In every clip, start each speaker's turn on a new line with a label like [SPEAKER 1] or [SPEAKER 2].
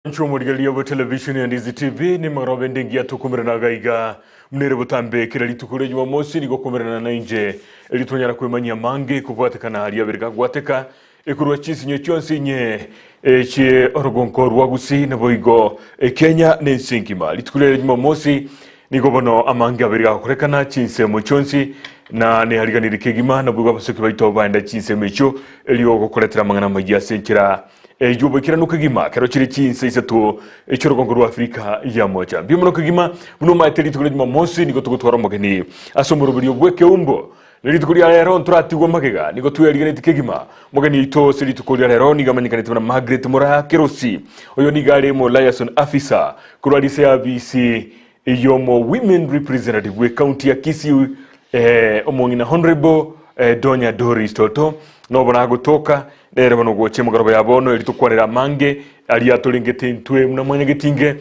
[SPEAKER 1] Inche omorigereria bwe televisheni ya Ndizi TV nimorobe ende engiya tokomerana iga iga buna ere botambe kera rituko ria Jumamosi nigo okomerana nainche erio twanyara kwemanyia amange kobwatekana aria abere gagwateka ekorwa chinsinyo chionsi inye echie orogonko rwa Gusii naboigo Kenya na ense engima. Rituko ria Jumamosi nigo bono amange abere gakorekana chinsemo chionsi na nehariganiri kegima naboigo abasoki baito baenda chinsemo echio erio gokoretera amang'ana amayia ase enchera Eyio oboikeranu kegima kero chire chinsa isato echi'orogongo rwa Afrika ya Mocha. Mbuya mono kegima buna omaete rituko ria Jumamosi nigo togotwara omogeni ase omoroberio bw'ekeumbo. Na rituko ria rero ntoratigwe magega nigo twerigeretie kegima. Omogeni oito ase rituko ria rero nigo amanyekanete buna Margaret Moraa Kerosi. Oyo nigo are omo liaison afficer korwa rise ya abisi y'omo women representative bw'ecounty ya Kisii eh, omong'ina Honourable eh, Donya Doris Toto nobo nagotoka Nere bono ogocha emegoroba ya bono, erio tokwanere amange aria atorengete intwe buna mwanyagetinge.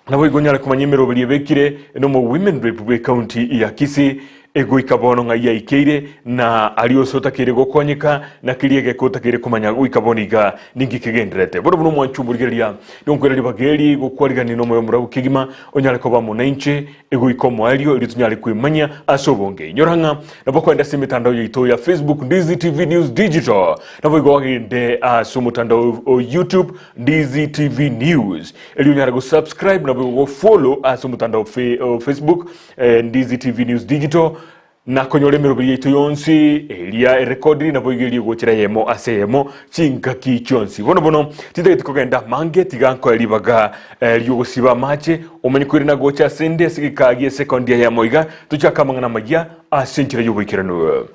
[SPEAKER 1] Naboigo onyare komanya emeroberi ebekire nomo women rep bw'ecounty ya Kisii egoika bono ng'ai yaikeire na aria ose otakeire gokonyeka na keria egeka otakeire komanya goika bono iga ninki kegendererete. Bono buna omwanchi omorigereria nonkwera ribaga eri gokwarigania nomoyo omorabu kegima onyare koba amo nainche Egoika omoerio erio tonyare kwemanyia ase obonge. Inyora ng'a nabo okoenda ase emetandao yaito ya Facebook Ndizi TV News Digital, naboigo ogende ase omotandao o YouTube Ndizi TV News erio onyare gosubscribe naboigo gofollow ase omotandao o Facebook eh, Ndizi TV News Digital na konyora emeroberi yaito yonsi eria erekodiri naboigo eria egochera eyemo ase eyemo chingaki chionsi. Bono bono tintageti kogenda amange, tiga nkoe ribaga eh, ri'ogosiba amache, omanye koirana gocha ase nde ase egekaa gi'esekondi eyemo iga, tochake amang'ana amayia ase enchera y'oboikeranu.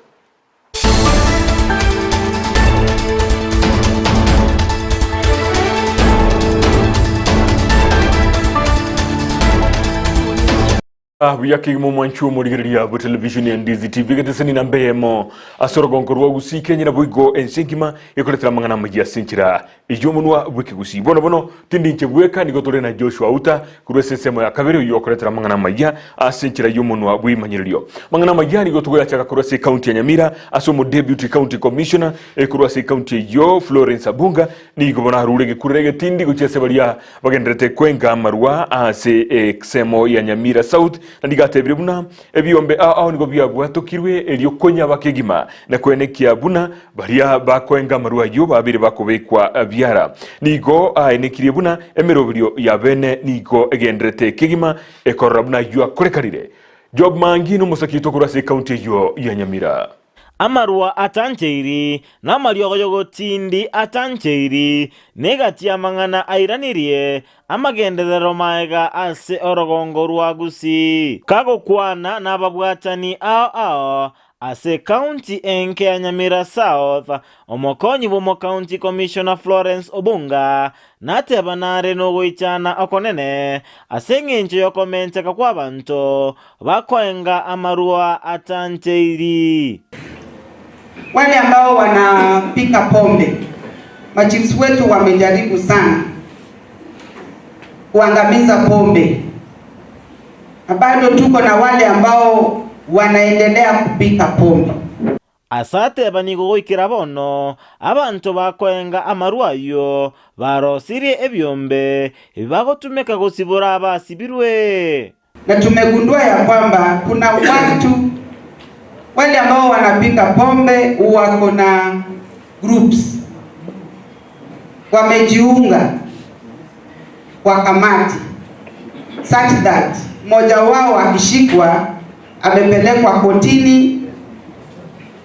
[SPEAKER 1] Buya kegima omwanchi omorigereria bwe televisheni ya Ndizi TV geteseni namba eyemo ase orogongo rwa Gusii Kenya naboigo ense engima ekoretera amang'ana amayia ase enchera y'omonwa bw'ekegusii. Bono bono tindi inche bweka nigo tore na Joshua Auta korwa ase ensemo ya kabere oyio okoretera amang'ana amayia ase enchera y'omonwa bw'emanyererio. Amang'ana amayia nigo togoyachaka korwa ase ekaunti ya Nyamira ase omo Deputy County Commissioner korwa ase ekaunti eyio Florence Abunga nigo bono arure egekurera egetindi gochia ase baria Bagendererete kwenga amarwa ase eksemo ya Nyamira South, na nigo atebire buna ebiombe ao ao nigo biabwatokirwe erio konyaba kegima na koenekia buna baria bakoenga amarwa ayio babeire bakobekwa biara. Nigo aenekirie buna emeroberio ya bene nigo egendererete kegima ekorora buna ayio akorekanire. Job Mangi nomosaki oito korwa ase ekaunti eyio ya Nyamira.
[SPEAKER 2] Amarwa atancheiri, na amariogo y'ogotindi atancheiri, na egati y'amang'ana airanirie amagenderero maega ase orogongo rwa Gusii. Kagokwana nababwatani ao ao ase ekaunti enke ya Nyamira South, omokonyi bw'omocounty commissioner Florence Obunga nateba nare nogoichana okonene ase engencho y'okomenteka kw'abanto Bakoenga amarua atancheiri.
[SPEAKER 3] Wale ambao wanapika pombe, machiefs wetu wamejaribu sana kuangamiza pombe, na bado tuko na wale ambao wanaendelea kupika pombe.
[SPEAKER 2] Ase ateba nigo goikera bono abanto bakoenga amarwa ayio barosirie ebiombe ebi bagotumeka gosibora abasibirwe.
[SPEAKER 3] Na tumegundua ya kwamba kuna watu wale ambao wanapika pombe wako na groups, wamejiunga kwa kamati such that mmoja wao akishikwa amepelekwa kotini,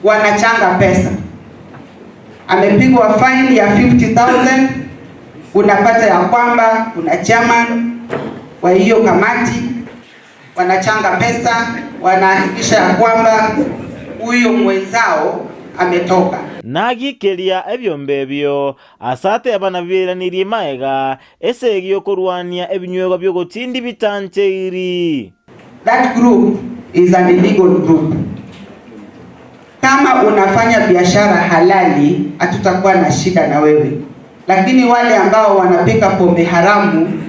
[SPEAKER 3] wanachanga pesa, amepigwa fine ya 50,000. Unapata ya kwamba kuna chairman wa hiyo kamati, wanachanga pesa, wanahakikisha ya kwamba huyo mwenzao ametoka.
[SPEAKER 2] Nagikeria ebiombe ebio, ase ateba nabiiranirie magega, esegi y'okorwania ebinywegwa bi'ogotindi bitancheiri.
[SPEAKER 3] That group is an illegal group. Kama unafanya biashara halali hatutakuwa na shida na wewe, lakini wale ambao wanapika pombe haramu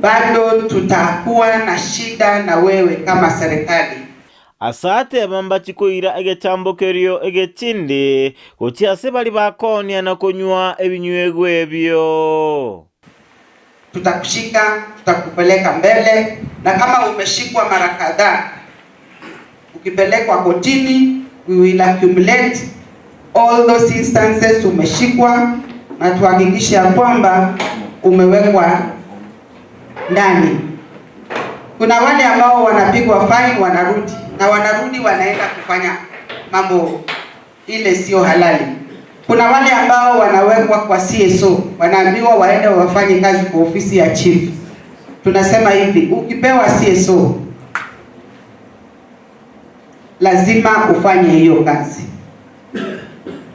[SPEAKER 3] bado tutakuwa na shida na wewe kama serikali.
[SPEAKER 2] Ase ateba mbachie koira egetambo kerio egetindi gochia ase baria bakoonia na konywa ebinywegwa ebio.
[SPEAKER 3] Tutakushika, tutakupeleka mbele, na kama umeshikwa mara kadhaa, ukipelekwa kotini, we will accumulate all those instances umeshikwa, na tuhakikishe ya kwamba umewekwa ndani. Kuna wale ambao wanapigwa fine wanarudi, na wanarudi wanaenda kufanya mambo ile sio halali. Kuna wale ambao wanawekwa kwa CSO, wanaambiwa waende wafanye kazi kwa ofisi ya chief. Tunasema hivi, ukipewa CSO lazima ufanye hiyo kazi.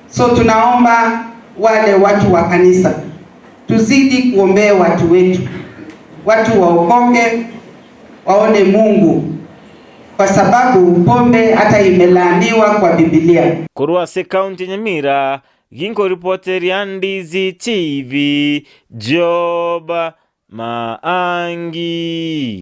[SPEAKER 3] So tunaomba wale watu wa kanisa tuzidi kuombea watu wetu, watu waokoke, waone Mungu, kwa sababu pombe hata imelaaniwa kwa Biblia.
[SPEAKER 2] Korwa ase ekaunti ya Nyamira, ginkoripoteria Ndizi TV, Job Maangi.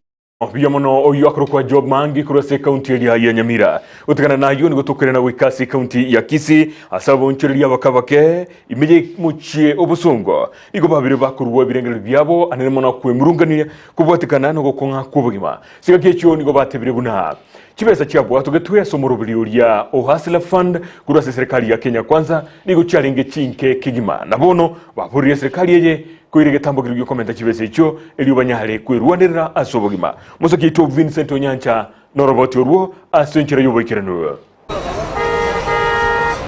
[SPEAKER 1] Mbuya mono oyio akorokwa Job Maangi korwa ase ekaunti eria ya Nyamira. Gotigana nayio nigo tokoirana goika ase ekaunti ya Kisii ase abonchoreria abake abake ime y'omochie obosongo nigo babire bakorua ebirengererio biabo anene mono kwemurungania kobwatekana nogokong'a kw'obogima. Chingaki echio nigo batebire buna chibesa chiabwatogetwe ase omoroberi oria o Hustler Fund korwa ase eserekari ya Kenya Kwanza nigo chiarenge chinke kegima na bono baboririe eserekari eye koira egetambo keria giokomenta chibesa echio erio banyare kwerwanerera ase obogima. Mosoki oito Vincent Onyancha noroboti orwo ase enchera y'oboikeranu.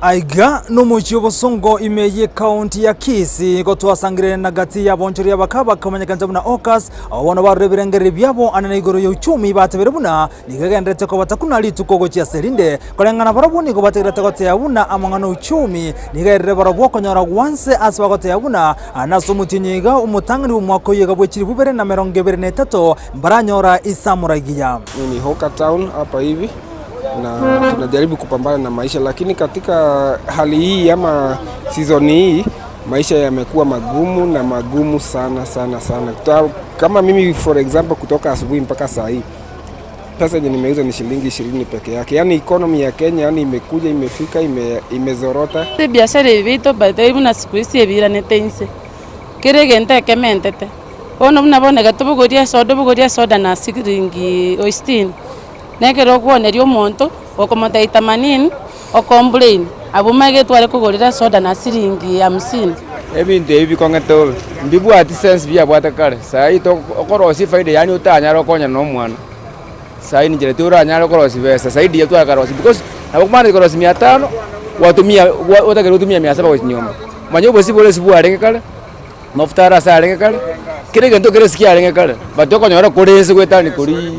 [SPEAKER 4] Aiga nomochie obosongo ime y'ekaunti ya Kisii, nigo twasangereire na gati y'abonchoreria abakaba bakomanyekanete buna Hawkers, abwo bono barure ebirengererio biabo anene igoro y'uchumi batebire buna nigo egendererete kobatakuna rituko gochia ase erinde. Koreng'ana barobwo nigo bategerete goteba buna amang'ana 'uchumi nigo airire barobwo okonyora gwanse ase bagoteba buna nase omotienyi iga omotang'ani bw'omwaka oyo iga bwe chilifu ibere na emerongo ebere na etato mbaranyora isamora igiya.
[SPEAKER 5] Hii ni Hawker Town hapa hivi na tunajaribu kupambana na maisha, lakini katika hali hii ama season hii maisha yamekuwa magumu na magumu sana sana sana. Kama mimi for example, kutoka asubuhi mpaka saa hii pesa yenye nimeuza ni shilingi 20 peke yake. Yani economy ya Kenya yani imekuja imefika imezorota.
[SPEAKER 6] Ebiashara ebi biaito by the way buna siku hizi ebiiranete inse, kera egento ekementete, bono buna bono iga tobogorie esoda obogorie esoda na siringi sitini, na ekero okwoneria omonto, okomotebia themanini, ocomplain, abwo omanye getware kogorera esoda na siringi hamsini.
[SPEAKER 7] Ebinto ebi bikong'ete bobe, mbibwati sense biabwate kare, saii okorosia efaida yaani otanyare gokonyana na omwana. Saii ninche toranyare korosia besa zaidi ya twakarosia because nabo okomana korosia mia tano gwatumia otakeire gotumia mia saba gochia nyomba. Manya obosie bore ase bwarenge kare, mafuta are ase arenge kare, kera egento kere ase kiarenge kare, but okonyora kore ase goetania koria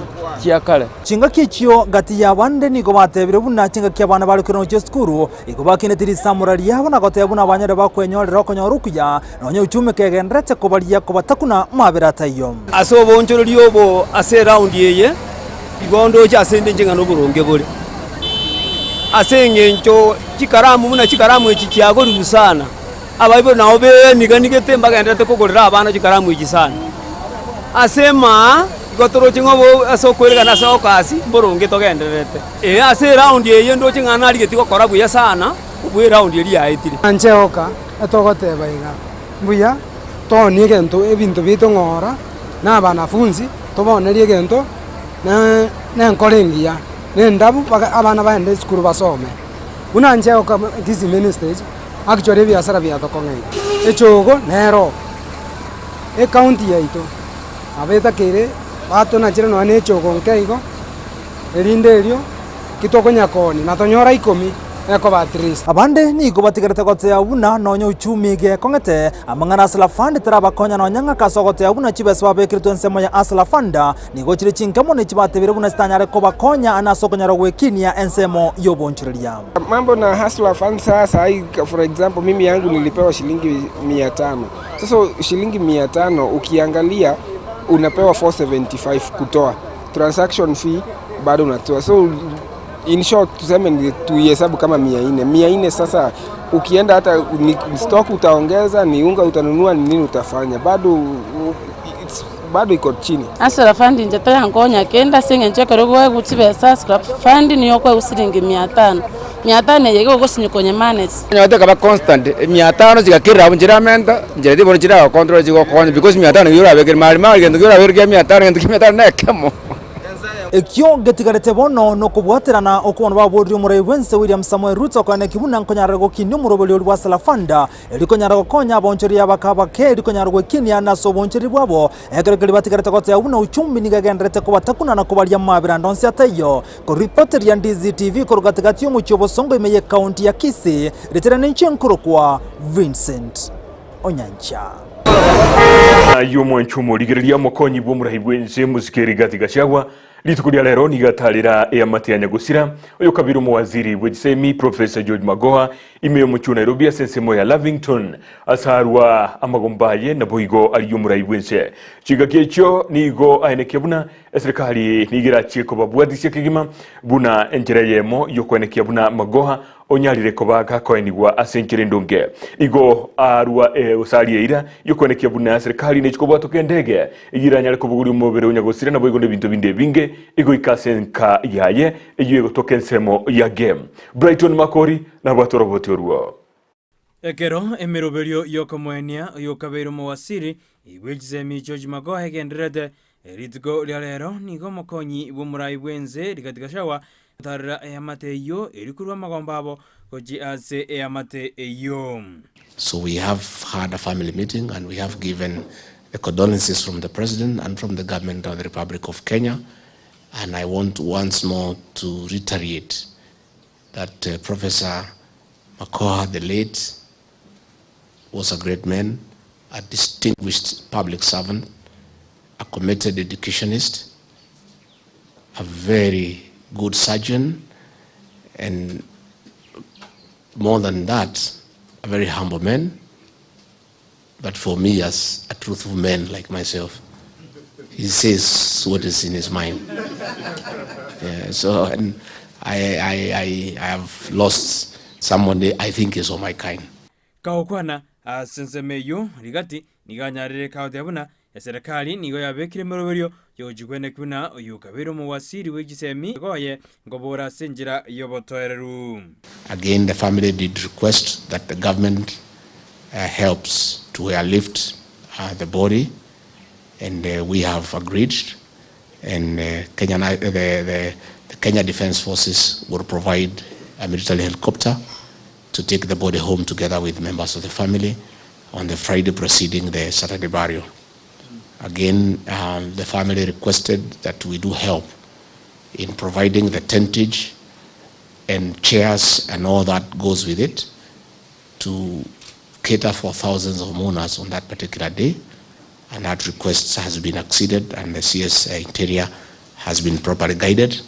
[SPEAKER 7] chia kare.
[SPEAKER 4] Chingaki echio gati y'abande nigo batebire buna chingaki abana bare koirana gochia esukuru, igo bakineti risamora riabo na goteba buna abanyare bakwenyorera okonyora okuya, Nonya uchumi kegendererete kobaria kobatakuna mabera taiyo.
[SPEAKER 8] Ase oboonchoreria obo ase eraundi eye, igo ndoche ase 'nde inche ng'a noboronge bore. Ase eng'encho chikaramu buna chikaramu echi chiagorirwe sana, abaibori nabo beeniganigete mbagendererete kogorera abana chikaramu echi sana. Ase emaa, igo toroche ng'a obo ase okoeregana ase okasi, mboronge togendererete. Ee, ase eraundi eye ndoche ng'a narigetie gokora buya sana, kobua eraundi eria yaetire.
[SPEAKER 9] Inche oka etogoteba iga, mbuya toonie egento ebinto biaito ng'ora, na abanafunzi toboonerie egento na nenkoro engiya, na endabu mpaka abana baende esukuru basome. Buna inche oka Kisii main stage, actually ebiasara biatokong'eire, echogo nero, ecounty yaito nabo etakeire batonachere nonya na echogo nke igo, erinde erio ki tokonya koonia na tonyora ikomi. Ekoba at least.
[SPEAKER 4] Abande nigo batigarete gotea buna nonya uchumi gekong'ete, amang'ana Hustler Fund terabakonya nonya ng'ake ase ogotea buna chibesa babekeretwe ensemo ya Hustler Fund nigo chire chinke mono echi batebire buna chitanyare kobakonya ane ase okonyara gwekinia ensemo y'obonchoreria.
[SPEAKER 5] Mambo na Hustler Fund sasa hii for example mimi yangu nilipewa shilingi 500. Sasa shilingi 500 ukiangalia unapewa 475 kutoa. Transaction fee bado unatoa. So in short tuseme ni tuihesabu kama 400. 400 sasa ukienda hata ni stock utaongeza, ni unga utanunua, ni nini utafanya, bado it's, bado iko chini.
[SPEAKER 6] Hustler Fund inche teyankonya kende ase eng'encho ekero kwaegwa chibesa Hustler Fund nigo okoegwa siringi mia tano. Mia tano eye iga ogosinywa konye manage.
[SPEAKER 7] Onye tekaba constant, mia tano chigakerera abwo nchiramenta, nchera bono chiragocontrol chigokonya because mia tano nigo orabekere mari mari gento ki orabekere kia mia tano gento kia mia tano na ekemo.
[SPEAKER 4] Ekio ngetigarete bono nokobwaterana okwo bono baborire omorai bw'ense William Samoei Ruto koeneki buna nkonyarare gokinia omoroberi oria bwa Salafanda erio konyara gokonya abaonchoreria abake abake erio konyara gwekinia nase oboonchoreria bwabo ekero keria batigarete goteba buna uchumi nigo egendererete kobatakuna na kobaria amabera ande onsi ataiyo. Koripoteria Ndizi TV korwa gati-gati y'omochie o Bosongo ime y'ekaunti ya Kisii, ritere ninche nkorokwa Vincent Onyancha.
[SPEAKER 1] Ayio omwancho omorigereria omokonyi bw'omorai bw'ense Mosike Rigathi Gachagua rituko ria rero nigo atarera eamate ya Nyagosira oyo kabere omowaziri bwe chisemi Professor George Magoha ime y'omochie o Nairobi ase ensemo ya Lavington ase arwa amagomba aye naboigo aria omorai bw'ense. Chingaki echio nigo aenekia buna Eserikari nigo erachie kobabwatisia kegima buna enchera eyemo y'okoenekia buna Magoha onyarire koba gakoenigwa ase enchera endonge. Igo arua egosaria eira y'okoenekia buna eserikari nechi kobwatoka endege eyio eranyare kobogoria omobere o nyagosira naboigo nebinto binde ebinge egoika ase enka yaye eyio egotoka ensemo ya Gem. Brighton Makori nabwate oroboti orwo.
[SPEAKER 10] Ekero emeroberio y'okomoenia oyokabeire omowasiri bwe chisemi George Magoha egendererete, rituko ria rero nigo omokonyi bw'omorai bw'ense Rigathi Gachagua agotarera eamate eyio eri korwa amagombo abo gochia ase eamate eyio.
[SPEAKER 11] So we have had a family meeting and we have given the condolences from the President and from the government of the Republic of Kenya and I want once more to reiterate that uh, Professor Makoha the late was a great man, a distinguished public servant, a committed educationist, a very good surgeon, and more than that, a very humble man. But for me, as a truthful man like myself, he says what is in his mind. Yeah, so and I, I, I, I have lost someone I think is of my kind.
[SPEAKER 10] Kagokwana ase ensemo eyio, Rigati nigo anyarire kagoteba buna eserekari nigo yabekire emeroberio yogochia kweneki buna oyio okabeire omowasiri bwe chisemi goye nkobora ase enchera y'obotoereru.
[SPEAKER 11] Again the family did request that the government helps to airlift the body and we have agreed and Kenya, the, the, the Kenya Defence Forces will provide a military helicopter to take the body home together with members of the family on the Friday preceding the Saturday burial. Again, um, the family requested that we do help in providing the tentage and chairs and all that goes with it to cater for thousands of mourners on that particular day. And that request has been acceded and the CS Interior has been properly guided.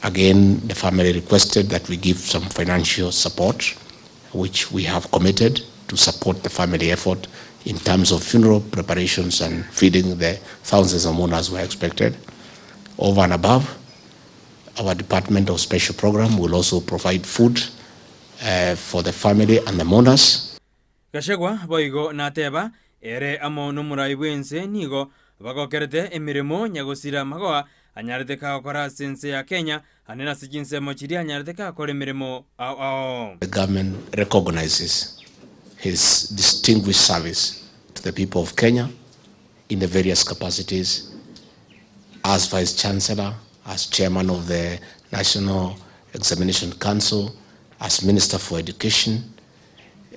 [SPEAKER 11] Again, the family requested that we give some financial support, which we have committed to support the family effort in terms of funeral preparations and feeding the thousands of mourners who are expected. Over and above, our Department of Special Program will also provide food uh, for the family and the mourners.
[SPEAKER 10] Gachagua boigo nateba, ere amo nomorai bw'ense nigo bagokerete emeremo nyagosira amagoa anyarete kagokora ase ense ya Kenya, ande nase chinsemo chiria anyarete kagokora emeremo ao ao.
[SPEAKER 11] The government recognizes his distinguished service to the people of Kenya in the various capacities as Vice Chancellor, as Chairman of the National Examination Council, as Minister for Education,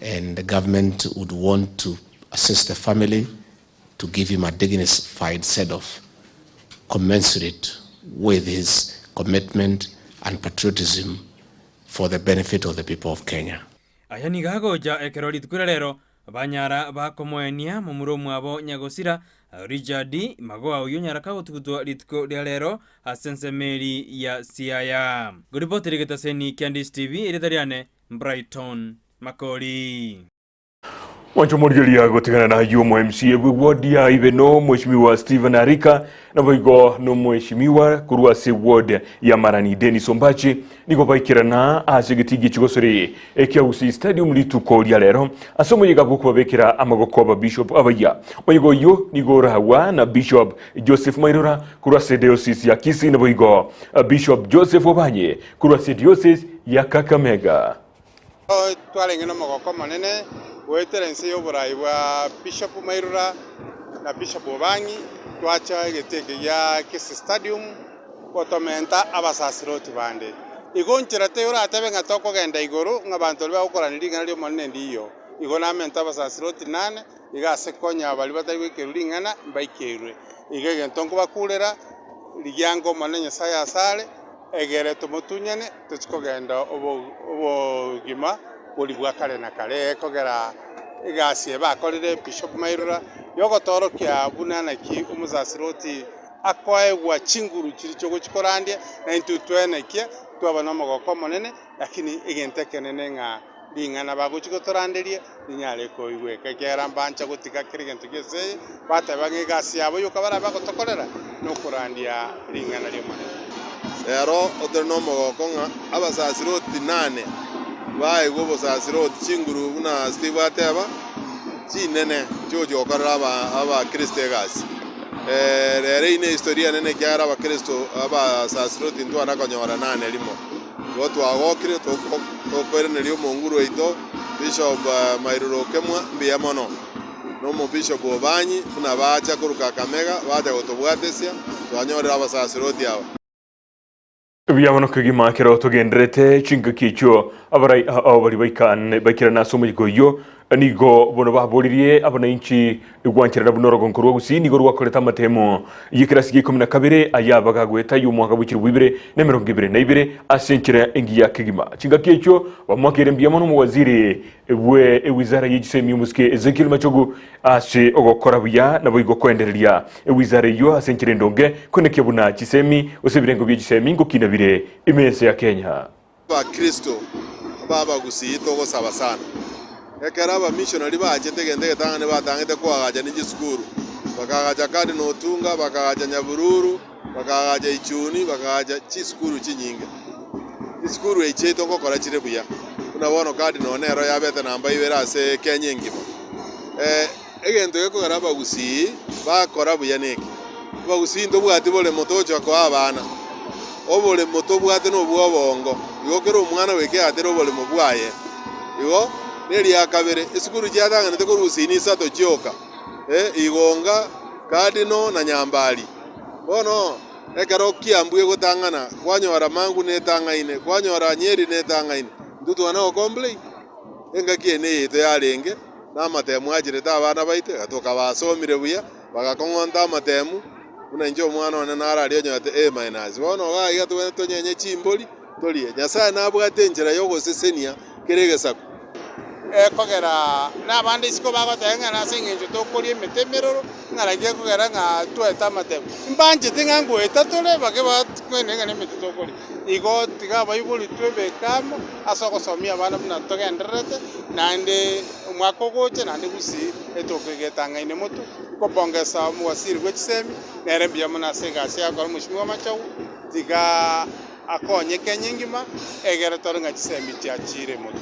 [SPEAKER 11] and the government would want to assist the family to give him a dignified send-off commensurate with his commitment and patriotism for the benefit of the people of Kenya.
[SPEAKER 10] Aya nigo agocha ekero rituko riria rero banyara bakomoenia momura omwabo nyagosira Richard Magoha oyio onyara kagotugutwa rituko ria rero ase ensemo eri ya Siaya. Ngoripotera egetaseni kia Ndisi TV erieta riane Brighton Makori.
[SPEAKER 1] Mwancho morigeria gotigana na ayio omo MCA bwe ward ya Ibeno Mheshimiwa Stephen Arika naboigo nomweshimiwa korwa ase ward ya Marani Dennis Ombachi nigo baikerana ase egetingi chigosori ekia Gusii Stadium rituko ria rero ase omoyega bw'okobabekera amagoko aba Bishop abayia. Omoyega oyio nigo oragwa na Bishop Joseph Mairora korwa ase Diocese ya Kisii naboigo Bishop Joseph Obanye korwa ase Diocese ya Kakamega.
[SPEAKER 12] Twarenge nomogoko omonene goetera inse y'oborai bwa Bishop Mairura na Bishop Obangi, twacha egetwe eke gia Kisii Stadium gotomenta abasasiroti bande. Igo nchera teiyo oratebe ng'a tokogenda igoro ng'a abanto baria bagokorania ring'ana ri'Omonene ndiyo. Igo namente abasasiroti nane, iga ase konya baria batari goikerwa ring'ana mbaikerwe. Igo egento nkobakurera, rigia ango Omonene Nyasae asare, egere tomotunyane, tochie kogenda obogima boria bwa kare na kare, ekogera egasi eye bakorire Bishop Mairura yogotoorokia buna naki omosasiroti akoegwa chinguru chiria chiogochia korandia, na intwe twenekie twaba nomogoko omonene, lakini egento ekenene ng'a ring'ana bagochia gotoranderia rinyare koigweka, ekiagera mbancha gotiga kera egento gi'ense eye, bateba ng'a egasi yabo yoka barabe bagotokorera nokorandia ring'ana ri'Omonene.
[SPEAKER 13] Ero otore nomogoko ng'a abasasiroti nane baegwe obosasiroti chinguru buna Steve ateba, chinene chigochia gokorera abakristo egasi. Rero eyio nehistoria enene ekiagera abakristo abasasiroti ntwana konyora nane rimo. Igo twagokire tokoiraneria omonguru oito Bishop Mairura Okemwa mbuya mono, na omobishop Obanyi buna bacha korwa Kakamega bacha gotobwatesia twanyorire abasasiroti aba.
[SPEAKER 1] Buya mono kegima ekero togendererete chingaki echio abarai ao baria baikerana ase omoyega oyio nigo bono baboririe abanainchi gwancherana buna orogongo rwa Gusii nigo rwakorete amatemo y'ekerasi gia ikomi na kabere aya bagagoeta y'omwaka bwe chilifu ibere na emerongo ebere na ibere ase enchera engiya kegima. Chingaki echio bamoakeire mbuya mono omowaziri bwe ewizara ye chisemi omosike Ezekiel Machogu ase ogokora buya naboigo koendereria ewizara eyio ase enchera endonge koenekia buna chisemi gose ebirengo bie chisemi ngokina bire ime ense ya Kenya.
[SPEAKER 13] Abakristo b'Abagusii togosaba sana. Ekero abamissionary bachete egento egetang'ani batang'ete koagacha ne chisukuru, bakaagacha Cardinal Otunga, bakaagacha Nyabururu, bakaagacha Ichuni, bakaagacha chisukuru chinyinge. Chisukuru echi chiaito ngokora chire buya, buna bono Cardinal nero yabete namba ibere ase Kenya engima. Egento gekogera abagusii bakora buya neke, abagusii ntobwati boremo togochia koa abana, oboremo tobwate nobwa obongo, igo kera omwana goika eatere oboremo bwaye. Igo neria kabere, esukuru chiatang'anete korwa gusii nisato chioka, Igonga, Cardinal na Nyambari. Bono ekero Kiambu egotang'ana, kwanyora Mangu netang'aine, kwanyora Nyeri netang'aine, intwe twana go complain? Engaki eye neyaito yarenge. na amatemu acherete abana baito, tokabasomire buya, bagakong'onta amatemu, buna inche omwana one nararia onyorete A minus. Bono iga iga tobwenerete tonyenye chimbori torie. Nyasae nabwate enchera y'ogosesenia kera egesaku.
[SPEAKER 12] Ekogera nabande isiko bagoteba ng'a nase engencho tokoria emete emeroro, ng'a naki ekogera ng'a twete amatemo. Mbanchete ng'a ngoeta tore bake batwene ng'a nemete tokoria. Igo tiga abaibori twebeke amo ase ogosomia abana buna togendererete, naende omwaka ogocha naende gusii etoke egetang'aine motwe, nkopongesa omowasiri bwe chisemi, nere mbuya mono ase egasi agokora Mweshimiwa Machogu, tiga akonye Kenya engima, egere tore ng'a chisemi chiachire motwe.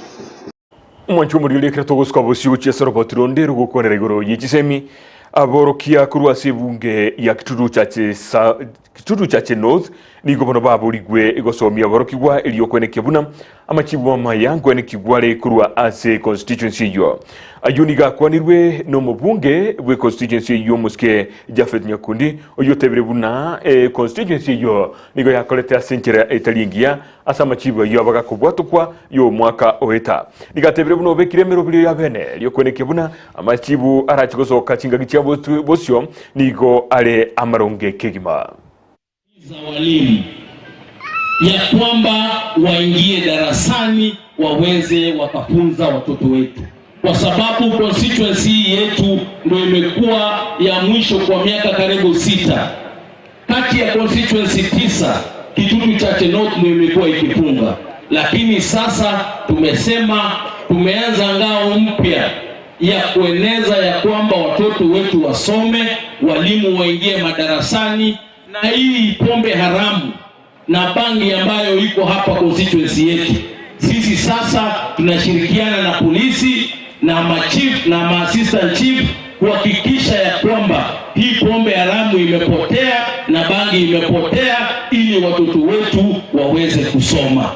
[SPEAKER 1] Omwancho omorioria ekero togosuka bosio gochia ase oroboti ronde rogokwanera igoro ye chisemi, aborokia korwa ase ebunge ya Kitutu Chache sa Kitutu Chache North nigo bono baborigwe gosomia aborokigwa erio kwenekia buna amachibu amaya nkwenekigwa are korwa ase constituency eyio. Ayio nigo akwanirwe nomobunge bwe constituency eyio omosike Japhet Nyakundi oyio otebire buna e constituency eyio nigo yakorete ase enchera etari engiya Ase amachiibo ayio abagakobwatokwa y'omwaka oeta. Nigo atebire buna obekire emeroberio y'abene erio kwenekia buna amachiibu arache gosoka chingaki chia bosio nigo are amaronge kegima.
[SPEAKER 14] Za walimu ya kwamba waingie darasani waweze wakafunza watoto wetu, kwa sababu constituency hii yetu ndio imekuwa ya mwisho kwa miaka karibu sita. Kati ya constituency tisa Kitutu Chache North ndio imekuwa ikifunga, lakini sasa tumesema tumeanza ngao mpya ya kueneza ya kwamba watoto wetu wasome, walimu waingie madarasani, na hii pombe haramu na bangi ambayo iko hapa constituency yetu, sisi sasa tunashirikiana na polisi na machief na maassistant chief kuhakikisha ya kwamba hii pombe haramu imepotea na bangi imepotea, ili watoto wetu waweze kusoma.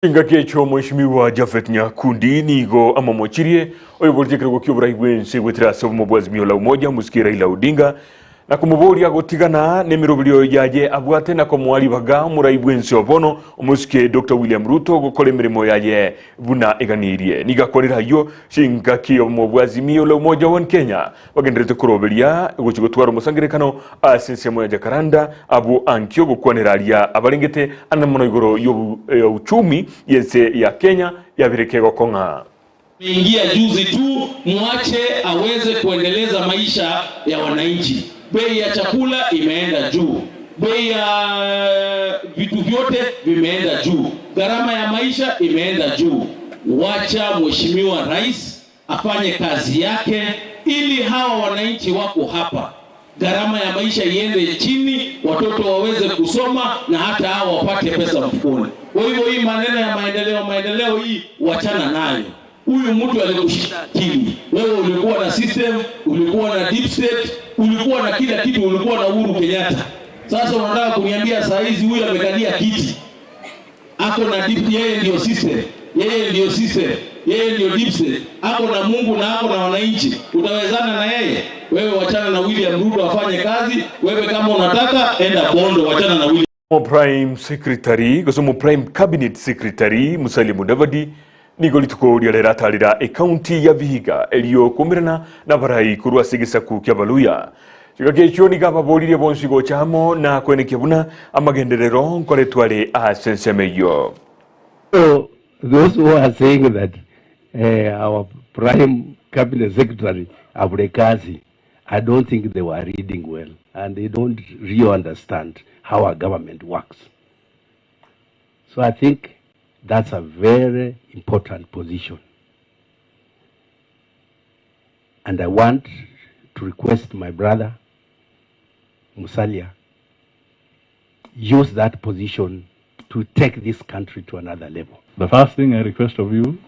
[SPEAKER 1] Engaki echo Mheshimiwa Japhet Nyakundi nigo amomochirie oyoboretie ekerogo ki'oborai bw'ense goetera ase obomo bwa Azimio la Umoja Mosike Raila Odinga na komoboria gotigana nemeroberio yaye abwate na komoa ribaga omorai bw'ense o bono Omosike Doctor William Ruto gokora emeremo yaye buna eganirie. Nigo akwanire ayio chingaki obomo bwa Azimio la Umoja One Kenya bagendererete koroberia gochia gotwara omosangererekano ase ensemo ya Jacaranda abwo ankio gokwanera aria abarengete anene mono igoro y'obuchumi y'ense ya Kenya yabire kegokong'a.
[SPEAKER 14] Ameingia juzi tu, muache aweze kuendeleza maisha ya wananchi. Bei ya chakula imeenda juu, bei ya vitu vyote vimeenda juu, gharama ya maisha imeenda juu. Wacha Mheshimiwa Rais afanye kazi yake, ili hawa wananchi wako hapa, gharama ya maisha iende chini, watoto waweze kusoma na hata hao wapate pesa mfukoni. Kwa hivyo hii maneno ya maendeleo maendeleo hii wachana nayo. Huyu mtu alikushinda akili. Wewe ulikuwa na system, ulikuwa na deep state, ulikuwa na kila kitu, ulikuwa na Uhuru Kenyatta. Sasa unataka kuniambia saa hizi huyu amekalia kiti ako na deep, yeye ndio system, yeye ndio system, yeye ndio deep state, ako na Mungu na ako na wananchi, utawezana na yeye? Wewe wachana na William Ruto afanye kazi. Wewe kama unataka enda Bondo, wachana na William.
[SPEAKER 1] Prime Secretary gose omo Prime Cabinet Secretary Musalia Mudavadi nigo rituko riria riratarera ekaunti ya Vihiga erio koumerana nabarai korwa ase egesaku kia Abaluya. Chingaki echio nigo ababoririe bonsi gocha amo na koenekia buna amagenderero nkoretwa are ase ensemo eyio.
[SPEAKER 15] So those who are saying that our prime cabinet secretary abure kazi, I don't think they were reading well and they don't really understand how our government works. So I think that's a very important position. And I want to request my brother Musalia use that position to take this country to another level.
[SPEAKER 16] The first thing I request of you,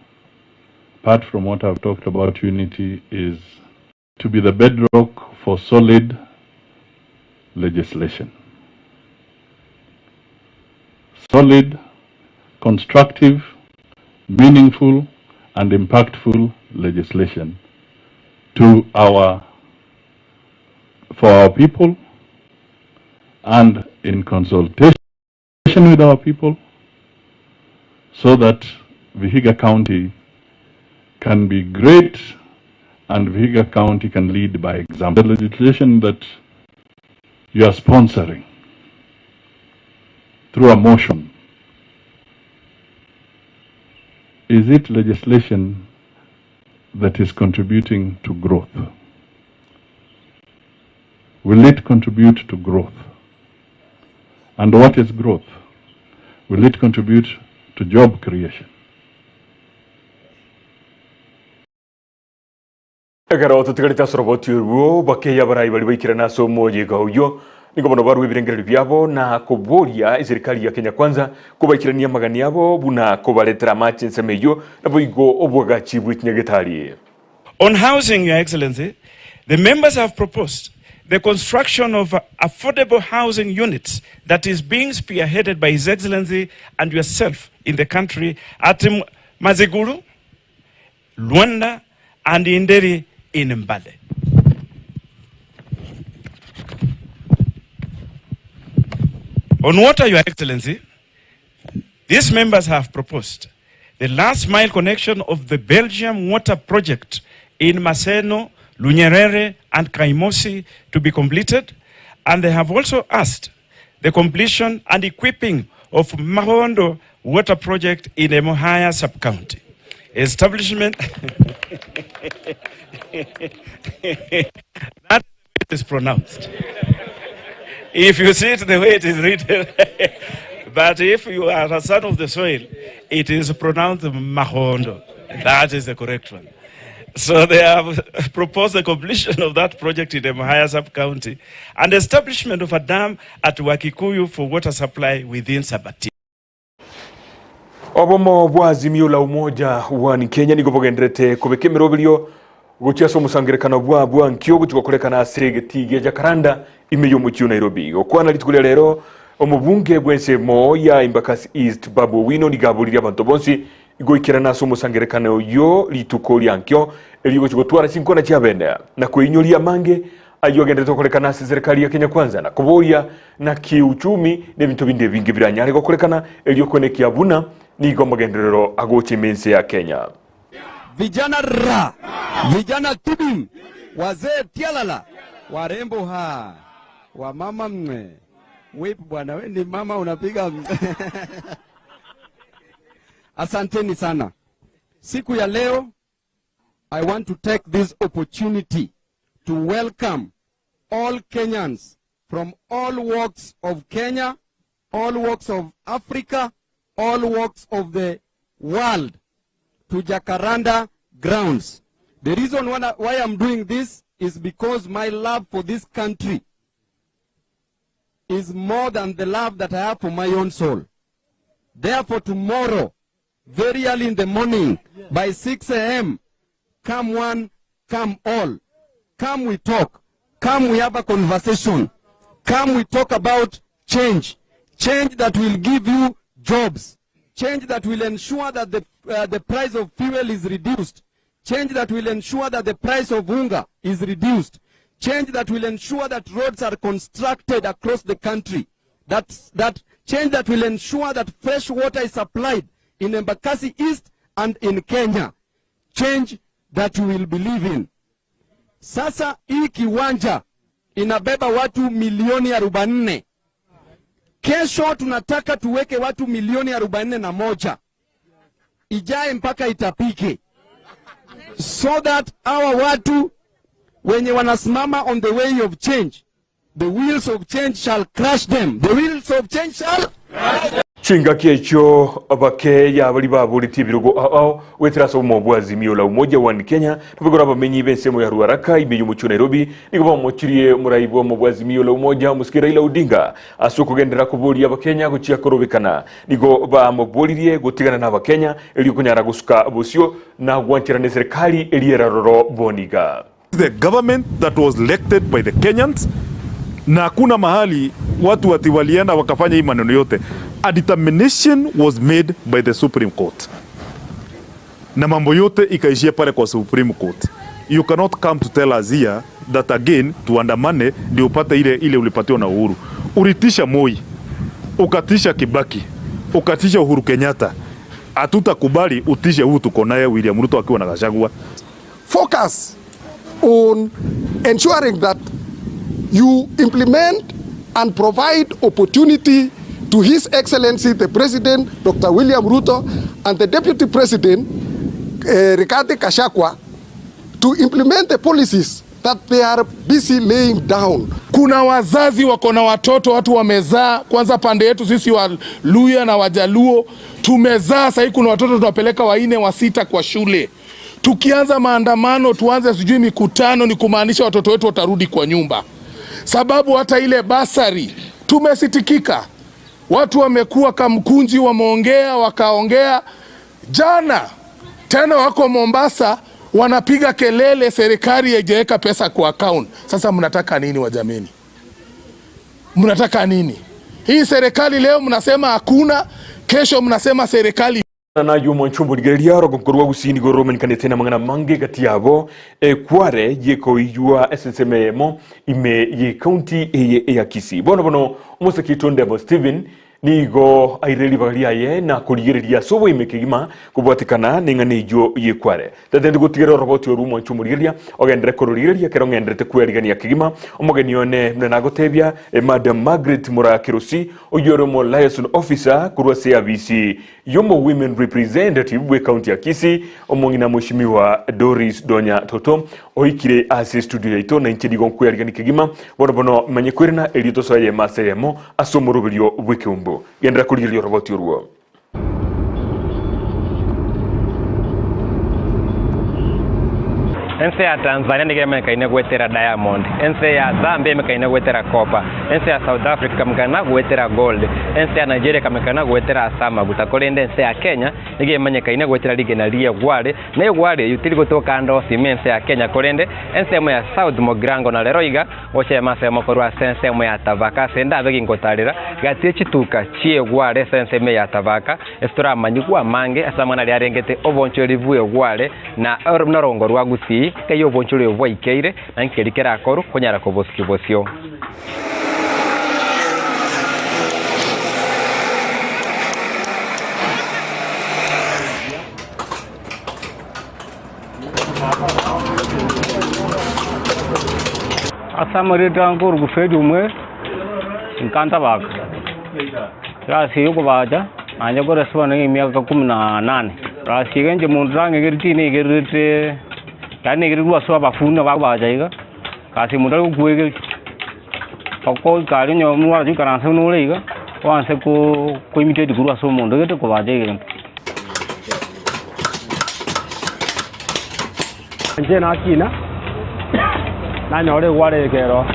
[SPEAKER 16] apart from what I've talked about unity, is to be the bedrock for solid legislation. Solid, constructive, meaningful, and impactful legislation for our people and in consultation with our people so that Vihiga County can be great and Vihiga County can lead by example. The legislation that you are sponsoring through a motion, is it legislation that is contributing to growth? Will it contribute to growth? And what is growth? Will it contribute to job creation?
[SPEAKER 1] Ekero totigarete ase oroboti orwo, bakeya abarai baria baikerana ase omoyega oyio, nigo bono barua ebirengererio biabo na koboria eserikari ya Kenya Kwanza kobaikerania amagani abo buna kobaretera amache ensemo eyio, naboigo obwagachi bwe chinyagetari.
[SPEAKER 17] On housing, Your Excellency, the members have proposed the construction of affordable housing units that is being spearheaded by His Excellency and yourself in the country at Maziguru, Luanda, and Inderi in Mbale. On water, Your Excellency, these members have proposed the last mile connection of the Belgium water project in Maseno, Lunyerere, and Kaimosi to be completed, and they have also asked the completion and equipping of Mahondo water project in Emuhaya sub-county. Establishment, that is pronounced. If you see it the way it is written, but if you are a son of the soil, it is pronounced Mahondo. That is the correct one. So they have proposed the completion of that project in Emuhaya sub-county and establishment of a dam at Wakikuyu for water supply within Sabati.
[SPEAKER 1] Obomo bwa Azimio la Umoja wa Kenya nigo bogenderete kobeka emeroberio gochia ase omosangerekano bwa bwa nkio gochia gokorekana ase egeti gia Jacaranda ime y'omochie o Nairobi. Gokwana rituko ria rero Omobunge bw'ensemo ya Embakasi East Babu Owino nigo aboririe abanto bonsi goikerana ase omosangererekano oyio rituko ria nkio erio gochia gotwara chinkwana chiabene na kweinyoria amange ayio agenderete gokorekana ase serikali ya Kenya Kwanza na koboria naki uchumi na ebinto binde ebinge biranyare gokorekana erio koenekia buna nigo amagenderero agocha ime ense ya Kenya.
[SPEAKER 18] Vijana ra! Vijana tibim! Wazee tialala! Warembo ha! Wamama mwe! Whip bwana, we ni mama unapiga Asanteni sana. Siku ya leo I want to take this opportunity to welcome all Kenyans from all walks of Kenya, all walks of Africa, all walks of the world to Jacaranda grounds. The reason why I'm doing this is because my love for this country is more than the love that I have for my own soul. Therefore, tomorrow, very early in the morning, by 6 a.m., come one, come all. Come we talk. Come we have a conversation. Come we talk about change. Change that will give you jobs. Change that will ensure that the, uh, the price of fuel is reduced. Change that will ensure that the price of unga is reduced. Change that will ensure that roads are constructed across the country. That, that change that will ensure that fresh water is supplied in Embakasi East and in Kenya. Change that you will believe in. Sasa hii kiwanja inabeba watu milioni arobaini. Kesho tunataka tuweke watu milioni 41 ijae mpaka itapike, so that hawa watu wenye wanasimama on the way of change, the wheels of change shall crush them, the wheels of change shall
[SPEAKER 1] Chingaki echio bake yabari baboretie ebirogo ao ao goetera ase obomo bwa Azimio la Umoja One Kenya nabigoro abamenyi b'ensemo ya Ruaraka ime y'omochie o Nairobi nigo bamochirie omorai bw'obomo bwa Azimio la Umoja omosike Raila Odinga ase okogenderera koboria abakenya gochia korobekana. Nigo bamoboririe gotigana n'abakenya erio konyara gosuka bosio na gwancherana eserekari eria eraroro boniga.
[SPEAKER 19] The government that was elected by the Kenyans na hakuna mahali watu ati walienda wakafanya hii maneno yote. A determination was made by the Supreme Court na mambo yote ikaishia pale kwa Supreme Court. You cannot come to tell us here that again tuandamane ndio upate ile ile ulipatiwa na Uhuru. Ulitisha Moi, ukatisha Kibaki, ukatisha Uhuru Kenyatta. Hatutakubali utishe huyu tuko naye William Ruto akiwa na Gachagua.
[SPEAKER 20] Focus on ensuring that you implement and provide opportunity to His Excellency the President Dr. William Ruto and the Deputy President uh, Rigathi Gachagua to implement the policies that they are busy laying down.
[SPEAKER 21] Kuna wazazi wako na watoto, watu wamezaa. Kwanza pande yetu sisi Waluya na Wajaluo tumezaa, sahii kuna watoto tunapeleka waine wa sita kwa shule. Tukianza maandamano, tuanze sijui mikutano, ni kumaanisha watoto wetu watarudi kwa nyumba, sababu hata ile basari tumesitikika, watu wamekuwa kamkunji, wameongea wakaongea jana tena wako Mombasa wanapiga kelele, serikali haijaweka pesa kwa account. Sasa mnataka nini wajameni? Mnataka nini? Hii serikali leo mnasema hakuna, kesho mnasema serikali
[SPEAKER 1] Naye omwanchombo rigereria orogongo rwa Gusii nigo romanyekanete namang'ana amange gati yabo ekware yekoiywa ase ensemo eyemo ime ye county eye eya Kisii. Bono bono omosake oito Ndemo Stephen Nigo aire ribaga riaye na korigereria ase oboime kegima kobwatekana neng'ana eyio y'ekware. Tatenti gotigera oroboti orwo omwanche omorigereria, ogenderere kororigereria ekero ng'endererete kwerigania kegima. Omogeni one buna nagotebia, Madam Margaret Murakirosi, oyio ore omo liaison officer korwa ase eabisi y'omo women representative bw'ecounty ya Kisii, omong'ina Mweshimiwa Doris Donya Toto, oikire ase estudio yaito na inche nigo nkwerigania kegima. Bono bono manye kwerena erio tosoe eyemo ase eyemo ase omoroberio bw'ekeumbu. Genderera korigereria oroboti orwo.
[SPEAKER 3] Ense ya Tanzania nigo emanyekaine goetera diamond, ense ya Zambia emanyekaine goetera copper, ense ya South Africa ekamanyekana goetera gold, ense ya Nigeria ekamanyekana goetera ase amaguta, korende ense ya Kenya nigo emanyekaine goetera rigena ri'egware, na egware eyio teri gotoka ande onsi ime ense ya Kenya korende ensemo ya South Mugirango na rero iga gochia ase korwa ase ensemo ya Tabaka ase ndabe gingotarera gati ye chituka chi'egware ase ensemo ya Tabaka ase toramanyigwe amange ase amang'ana aria arengete obonchoreri bw'egware na norongo rwa Gusii, kei obonchoreri obo bwaikeire, na nkeri kerakorwe konyara kobosukia bosio.
[SPEAKER 22] Ase amarieta nkorokwa Fred Omweri, nka Ntabaka, egasi eye yokobacha naye kore ase bono emiaka kumi na nane. Egasi eye inche monto nang'egereti negerete yaani negereirwe ase abafundi bakobacha iga, egasi omonto are gokuegeria, okoika aria onye omwana oikaranse buna ore iga, oanse ko koimitate korwa ase omonto gete kobacha egento.
[SPEAKER 23] Inche nakina, nanyora egware eke ero,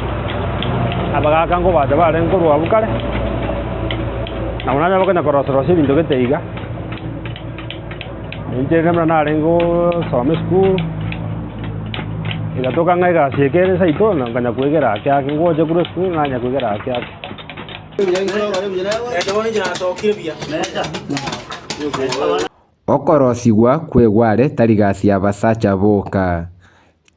[SPEAKER 23] abagaaka nkobacha barenge korwa abwo kare, nabo nanyora bakonya korosa-rosia ebinto gete iga. Inche rende buna narenge gosoma esukuru, egatoka ng'a egasi eke ere seito, nkanya koegera ake ake, ngocha korwa esukuru nanya koegera ake ake.
[SPEAKER 24] Okorosigwa kw'egware tari gasi y'abasacha boka.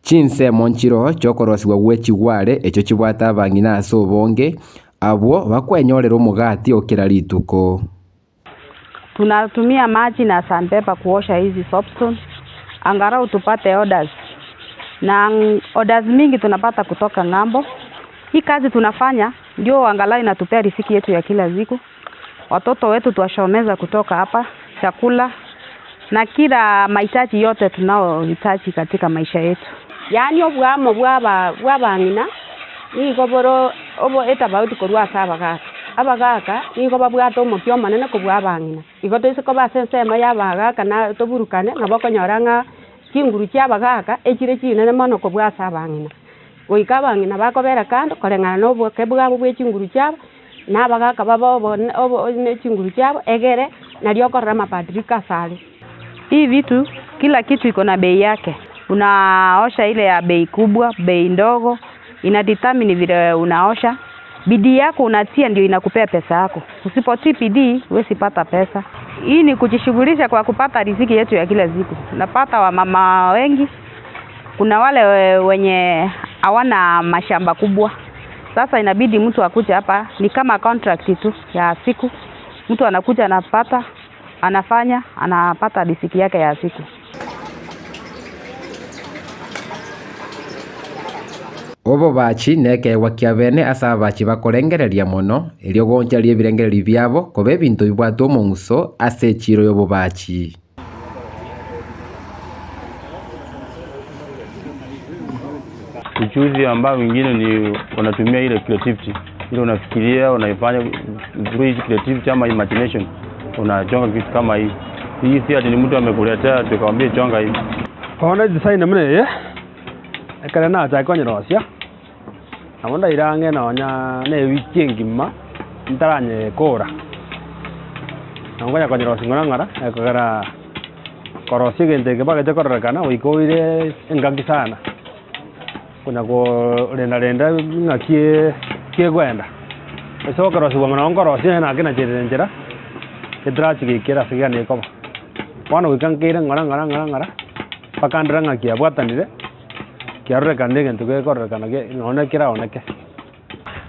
[SPEAKER 24] Chinsemo nchiroo chi'okorosigwa gwe chigware echio chibwate abang'ina ase obonge, abwo bakwenyorera omogati o kera rituko.
[SPEAKER 25] Tunatumia maji na sandpaper kuosha hizi soapstone angalau tupate orders na orders mingi tunapata kutoka ng'ambo. Hii kazi tunafanya ndio angalau inatupea riziki yetu ya kila siku. Watoto wetu tuwashomeza kutoka hapa, chakula na kila mahitaji yote tunaohitaji katika maisha yetu.
[SPEAKER 26] Yaani obwamo bwa bw'abang'ina nigo boro obo etofauti korwa ase abagaka. Abagaka nigo babwate omokia omonene kobua abang'ina. Igo toise koba ase ensemo ya abagaka na toburukane nabo okonyora ng'a chinguru chia abagaka echire chinene mono kobua ase abang'ina. Goika abang'ina bakobera kando koreng'ana na oboke bwabo bwa echinguru chiabo, na abagaka babe obo obo ne chinguru chiabo egere nario okorora amabadiliko ase are.
[SPEAKER 25] Hii vitu kila kitu iko na bei yake. Unaosha ile ya bei kubwa, bei ndogo, ina determine vile unaosha. Bidii yako unatia ndio inakupea pesa yako. Usipotii bidii huwezi pata pesa. Hii ni kujishughulisha kwa kupata riziki yetu ya kila siku. Unapata wamama wengi, kuna wale wenye hawana mashamba kubwa. Sasa inabidi mtu akuje hapa, ni kama contract tu ya siku. Mtu anakuja anapata, anafanya, anapata riziki yake ya siku.
[SPEAKER 24] Obobachi nekeegwa kia bene ase ababachi bakorengereria mono, erio goncharia ebirengererio biabo koba ebinto bibwate omong'uso ase echiro y'obobachi.
[SPEAKER 22] Ujuzi ambao wengine ni unatumia ile creativity ile unafikiria unaifanya through hizi creativity ama imagination unachonga kitu kama hii. Hii si ati ni mtu amekuletea tukamwambia chonga hii.
[SPEAKER 23] Bono edesign buna eye, ekero nachake konyerosia, nabo ndaire ang'e nonya na ewiki engima, ntaranyekora. Nabo nkonya konyerosia ng'ora ng'ora, ekogera korosia egento eke mpaka gekororekana goika oire engaki sana, konya korenda renda ng'aki kegoenda. Ase okorosiwa buna nkorosia onye naki nacherire nchera, etarachi goikera ase egani ekoba. Bono goika nkeire ng'ora ng'ora ng'ora ng'ora, mpaka ndore ng'a kiabwatanire, kiarorekana egento gekororekana nonya keraoneke.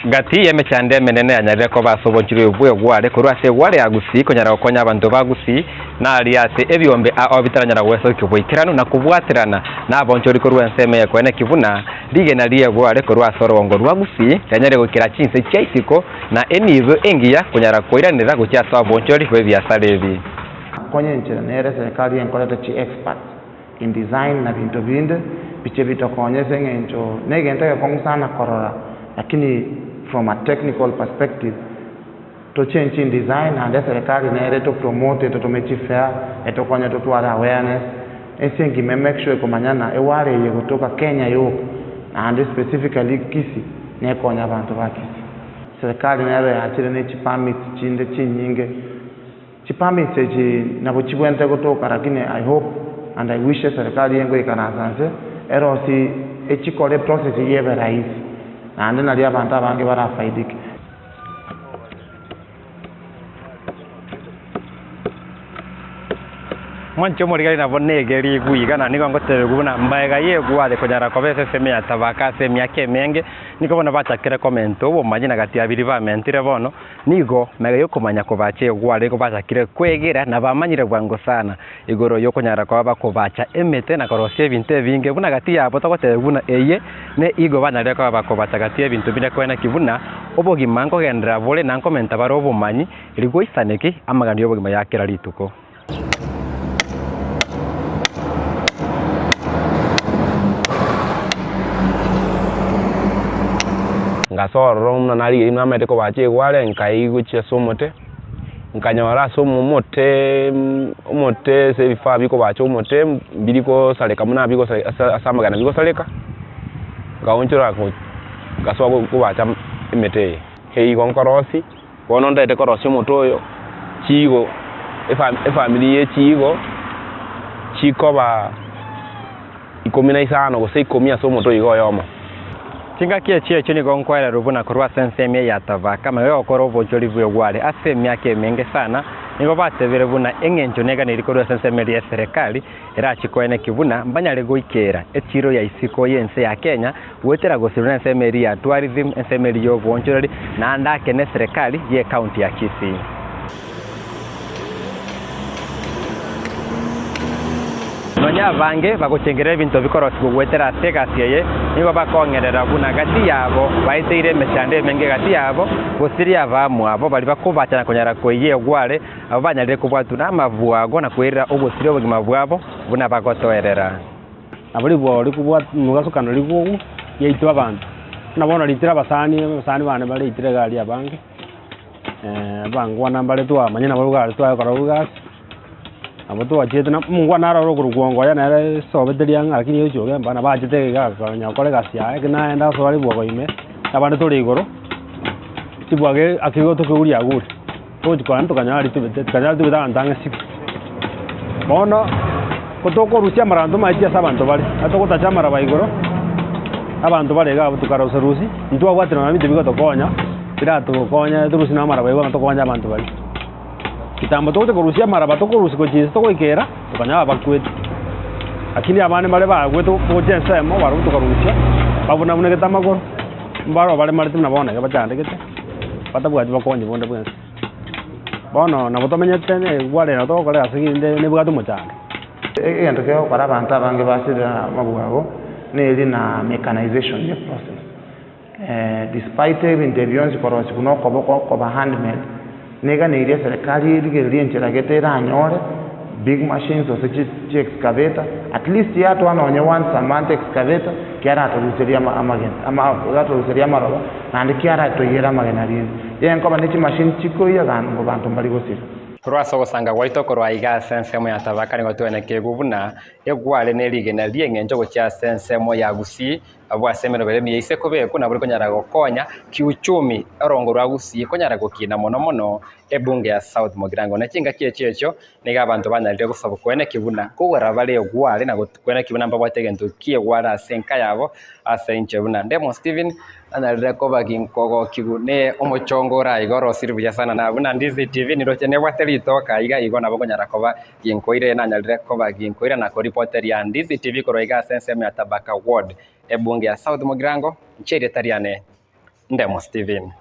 [SPEAKER 3] Gati y'emechando emenene yanyarire koba ase obonchori obo bw'egware korwa ase egware ya Gusii konyara gokonya abanto ba Gusii naria ase ebiombe ao bitaranyara gwesokia oboikeranu na kobwaterana nabonchori korwa ensemo eye koeneki buna rigena ri'egware korwa ase orogongo rwa Gusii rianyare goikera chinse chia isiko na enibo engiya konyara koiranera gochia ase obonchori bw'ebiasara ebi.
[SPEAKER 27] Konya enchera nere serikali enkorete chi experts in design na binto binde biche bitokonye ase eng'encho negento egekong'u sana korora lakini from a technical perspective to change in design naende eserekari nere eto promote etotome chi fair etokonye totware awareness. Ense engima emake sure ekomanyana eware eye gotoka Kenya yoka naende specifically Kisii nekonya abanto ba Kisii. Serikali nero yachire ne chipermits chinde chinyinge. Chipermits echi nabo chibwenerete gotoka lakini I hope and I wish eserikali engoikaransa nse erosie echikore eprocess eyio ebe rahisi naende nario abanto abange barafaidike.
[SPEAKER 3] Mwanche omorigari nabo nege rigwe iga, na nigo ngotebigwa buna mbaega y'egware konyara koba esesemi ya tabaka ase emiaka emenge, nigo bono bachakire komenta obomanyi na gati ya biria bamentire bono, nigo mega y'okomanya kobacha egware nigo bachakire kwegera na bamanyire bwango sana igoro y'okonyara koba bakobacha emete na korosia ebinto ebinge buna gati yabo togotebigwa buna eye ne igo banyarire koba bakobacha gati y'ebinto biria koeneki buna obogima nkogenderera bore na nkomenta bare obomanyi rigoisaneki amagani y'obogima ya kera rituko.
[SPEAKER 2] Ngasoa ororo buna narigereria buna namanyete kobacha egware, nkaigwa gochia ase omote, nkanyora ase omote omote ase ebifaa bikobacha omote mbiri kosareka buna bigosareka ase ase amagena bigosareka, nkaonchora ngasoa kobacha emete eye. Igo nkorosia. Bono ntaete korosia omote oyo, chiigo, efamiri ye chiigo chikoba ikomi na isano gose ikomi ase omote oiga oyomo.
[SPEAKER 3] Chingaki echi echio nigo nkwererwa buna korwa ase ensemo eye ya Tabaka, magega gokora obochori bw'egware ase emiaka emenge sana, nigo batebire buna eng'encho neganeirie korwa ase ensemo eria y'eserekari erachie koenekia buna mbanyare goikera echiro ya isiko y'ense ya Kenya goetera gosirwa nensemo eria ya tourism, ensemo eria y'obonchoreri, naende ake neserekari y'ecounty ya Kisii. Nonya abange bagochengera ebinto bikorosigwa goetera ase egasi eye, nigo bakong'erera buna gati yabo baeteire emechando emenge gati yabo, gosiria abamwabo baria bakobacha na konyara koiyia egware, abwo banyarire kobwatwa namabwago na koirera ogosiria obogima bwabo buna bagotoerera.
[SPEAKER 23] Nabo ribwao rikobwat mogasokano rigogu riaitwa abanto. Buna bono riitire abasani, abasani bane bareitire iga aria abange, abangwana mbare twamanya nabo iga aria tware korora egasi, nabo twachiete na omongwana naro ore okorokwa Ongoya nere esobete riang'a lakini ochi ogemba nabo achete iga akonya gokora egasi yaye ekero naenda asoa ribwago ime, abande tore igoro, chibwago ake igo tokeguria agure. Togochia korora tokanyora ritubete, tokanyora ritubete abanto ang'e siko. Bono, ko tokorusia amaraba ntomaeti ase abanto bare, ekero togotacha amaraba igoro, abanto bare iga abwo tokarusia rusia, ntwabwate nonya ebinto bigotokonya, biratokonye torusie na amaraba igo tokonye abanto baria. Kitambo togocha korusia amaraba tokorusia gochia inse togoikera, tokanyora bakwete. Lakini abande mbare bagwete gocha ensemo barobwo tokarusia, babunabunegete amagoro, mbaro baremarete buna bono iga bachandegete. batabwati bokonyi bonde bwensi. Bono nabo tomenyete negware nabo togokora egasi rinde nebwate omochando.
[SPEAKER 27] Egento kegokora abanto abange basirire amabua abo neri na mechanization ye process. Despite ebinto ebi bionsi korosigwa na okoboko koba handmade, neganeirie eserekari erigererie enchera gete eranyore big machines gose chi excavator, at least yatoa nonye once a month excavator, kiaratoruseria amagena, yatoruseria amaroba, naende kiaratoiyera amagena rinde. Yenkoba ne chimachine chikoiya gani banto mbari gosira.
[SPEAKER 3] Korwa ase ogosanga gwaito korwa aiga ase ensemo ya Tabaka nigo twenekigwe buna egware ne rigena ri'eng'encho gochia ase ensemo ya Gusii, Abwo ase emeroberi emiya ise kobekwa nabo rikonyara gokonya kiuchumi orongo rwa Gusii konyara gokina mono mono ebunge ya South Mugirango. Ne chingaki echio echio nigo abanto banyarire gosaba koeneki buna kogora bare egware na koeneki buna mbabwate egento ki'egware ase enka yabo ase inche buna Ndemo Stephen nanyarire koba ginkogokigwa ne omochongo ore iga orosire buya sana na buna Ndizi TV niroche nebwate ritoka iga igo nabo nkonyara koba Ginkoire nanyarire koba ginkoira na koripoteria Ndizi TV korwa iga ase ensemo ya Tabaka Ward, ebunge ya South Mugirango, inche erieta riane Ndemo Stephen.